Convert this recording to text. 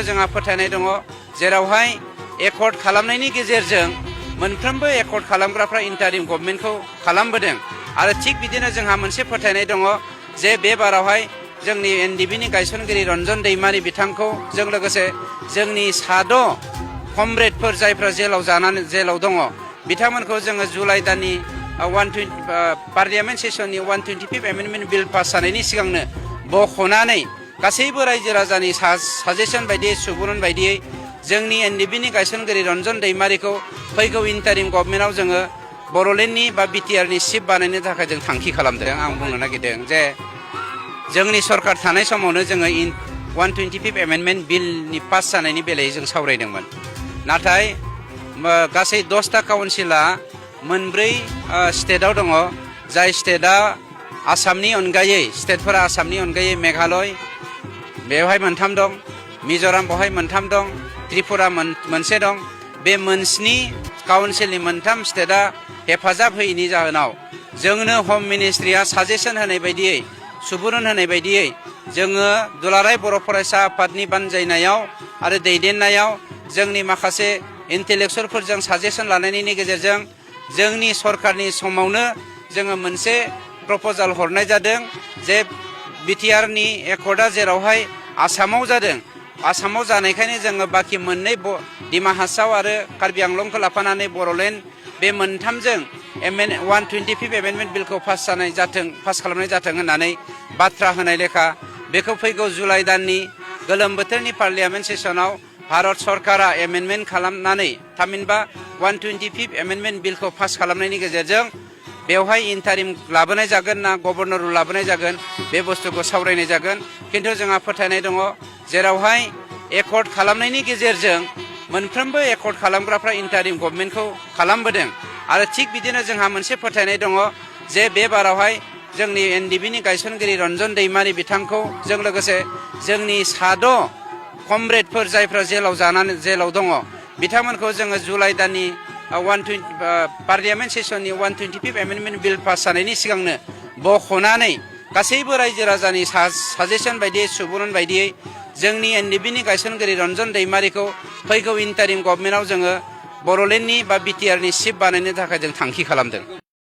जोंहा फोथायनाय दङ जेरावहाय एकर्ड खालामनायनि गेजेरजों मोनफ्रोमबो एकर्ड खालामग्राफ्रा इन्टारिम गभर्नमेन्टखौ खालामबोदों आरो थिग बिदिनो जोंहा मोनसे फोथायनाय दङ जे बे बारावहाय जोंनि एनडिबिनि गायसनगिरि रन्जन दैमारि बिथांखौ जों लोगोसे जोंनि साद' कमरेडफोर जायफ्रा जेलाव दङ बिथांमोनखौ जोङो जुलाइ दाननि पार्लियामेन्ट सेसननि 125 एमेन्डमेन्ट बिल पास जानायनि सिगांनो बख'नानै गासैबो रायजो राजानि साजेसन बायदियै सुबुरुन बायदियै जोंनि एनडिबिनि गायसनगिरि रन्जन दैमारिखौ फैगौ इन्टारिम गभर्नमेन्टआव जोङो बर'लेण्डनि बा बिटिआरनि चिफ बानायनो थाखाय जों थांखि खालामदों। आं बुंनो नागिरदों जे जोंनि सरकार थानाय समावनो जोङो 125 एमेन्डमेन्ट बिलनि पास जानायनि बेलायै जों सावरायदोंमोन नाथाय गासै 10टा काउन्सिला मोनब्रै स्टेटआव दङ जाय स्टेटआ आसामनि अनगायै स्टेटफोरा आसामनि अनगायै मेघालय बेवहाय 3 दं, मिज'राम बेवहाय 3 दं, त्रिपुरा मोनसे दं। बे मोनस्नि काउन्सिलनि 3 स्टेटआ हेफाजाब होयैनि जाहोनाव जोंनो हम मिनिस्ट्रिया साजेसन होनाय बायदियै सुबुरुन होनाय बायदियै जोङो दुलाराय बर' फरायसा आफादनि बानजायनायाव आरो दैदेननायाव जोंनि माखासे इन्टेलेक्सुयेलफोरजों साजेसन लानायनि गेजेरजों जोंनि सरकारनि समावनो जोङो मोनसे प्रप'जाल हरनाय जादों जे बिटिआरनि एकर्डआ जेरावहाय आसामाव जादों आसामाव जानायखायनो जोङो बाखि मोननै डिमा हासाव आरो कार्बि आंलंखौ लाफानानै बर'लेण्ड बे मोनथामजों 125 एमेन्डमेन्ट बिलखौ पास खालामनाय जाथों होननानै बाथ्रा होनाय लेखा बेखौ फैगौ जुलाइ दाननि गोलोम बोथोरनि पार्लियामेन्ट सेसनाव भारत सरकारा एमेन्डमेन्ट खालामनानै थामहिनबा 125 एमेन्डमेन्ट बिलखौ पास खालामनायनि गेजेरजों बेवहाय इन्टारिम लाबोनाय जागोन ना गभर्नर रुल लाबोनाय जागोन बे बुस्थुखौ सावरायनाय जागोन। खिन्थु जोंहा फोथायनाय दङ जेरावहाय एकर्ड खालामनायनि गेजेरजों मोनफ्रोमबो एकर्ड खालामग्राफ्रा इन्टारिम गभर्नमेन्टखौ खालामबोदों आरो थिग बिदिनो जोंहा मोनसे फोथायनाय दङ जे बे बारावहाय जोंनि एनडिबिनि गायसनगिरि रन्जन दैमारि बिथांखौ जों लोगोसे जोंनि साद' कमरेडफोर जायफ्रा जेलाव दङ बिथांमोनखौ जोङो जुलाइ दाननि पार्लियामेन्ट सेसननि 125 एमेन्डमेन्ट बिल पास जानायनि सिगांनो बख'नानै गासैबो रायजो राजानि साजेसन बायदियै सुबुरुन बायदियै जोंनि एनडिबिनि गायसनगिरि रन्जन दैमारिखौ फैगौ इन्टारिम गभर्नमेन्टआव जोङो बर'लेण्डनि बा बिटिआरनि चिफ बानायनो थाखाय जों थांखि खालामदों।